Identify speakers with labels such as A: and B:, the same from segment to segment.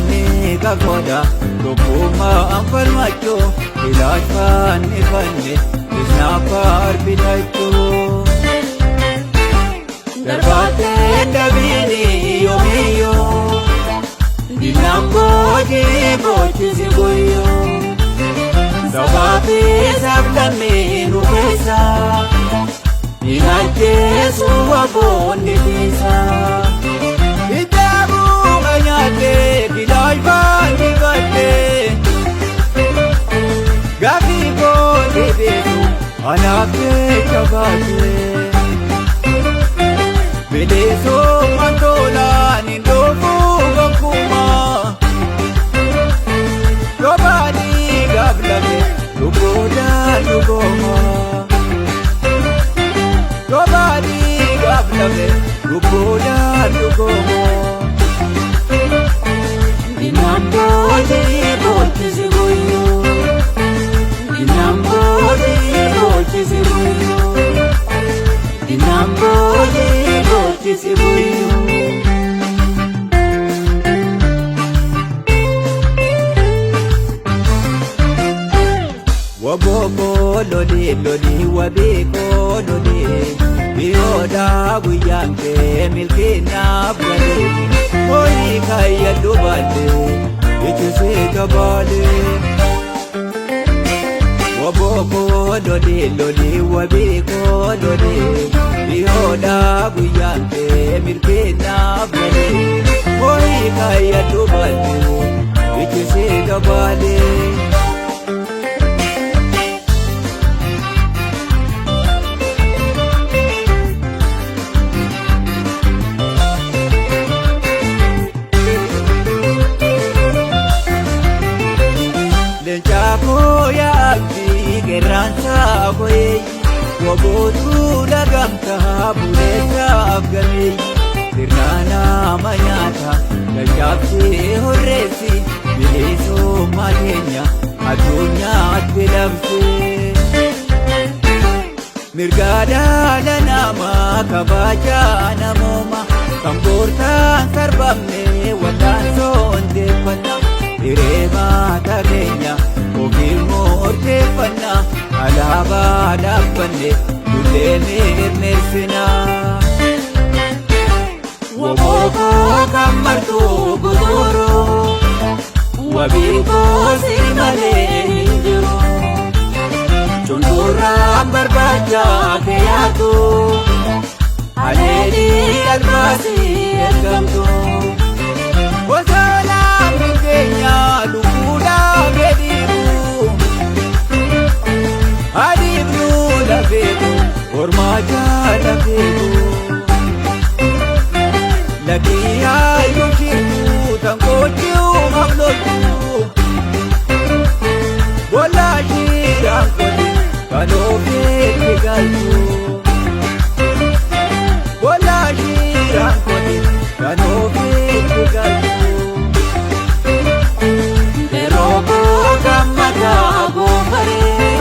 A: Filmaanni qabsoodha tokkummaan falmachuu ilaalchaan ifanne isnaaffar bitachuu. Darbaattee dhabiini yoomiyyuu diinaan boojii boochisi guyyuu. Sabaa fi sablammii nu keessa hin ajjeesu abboonni tiisa. Kitaabuma nyaattee kilaalfaan dibattee gaaffii koo deebisu anaaf jecha baatee. Bilisummaan tolaan hin dhufu gonkumaa. Robaanii gaablame lubbuudhaan dhugooma. Robaanii gaablame lubbuudhaan dhugooma. Diinaan boojii boochisi guyyuu. Diinaan boojii boochisi guyyuu. Diinaan boojii boochisi guyyuu. Wabooko loli loli wabeeko loli biyyoodhaa guyyaan kee milkiinaaf galee horii kaayyadhu baatee ijjisee kabaalee. Wabooko loli loli wabeeko loli biyyoodhaa guyyaan kee milkiinaaf galee horii kaayyadhu baatee ijjisee kabaalee. Leencaa koo yaabbii qeerransaa koyeeyyi wabootuu lagamtaa buleessaaf gameeyyi sirna nama nyaata caccabsee horreessi bilisummaa keenya addunyaatti labsee. Mirga dhala namaa kabajaa namooma kan boortaan sarbamne wal'aansoon deeffanna hiree maata keenya ofiin murteeffanna alaabaa dhaabbanne dullee mirmirsina. Wabookoo kan martuu guduruu wabiikoo si malee hin jiru. Cunqurraan barbaacha keeyyaatu haleelii albaasii ergamtu. Osoo lammii keenya lubbuudhaan gadiibu adiifnu lafeeku ormaa jaalafeeku. Lakkii hayyuu shirtuu tan gochuu hamloltu. Bola shiiraan koti kan ofiitti galtu. Bola shiiraan koti kan ofiitti galtu. Yeroo koo kan mataa goofaree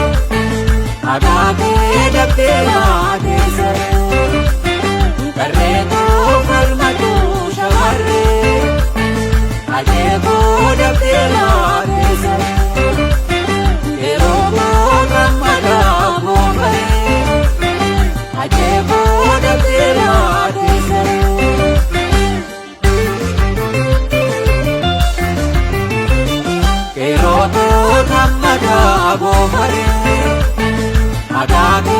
A: akaakee dabdee maatee saree. Qarree koo falmatu shamarree ajee koo dabdee maatee saree. Yeroo koo kan mataa goofaree ajee koo dabdee maatee saree. Yeroo koo kan mataa goofaree akaakee.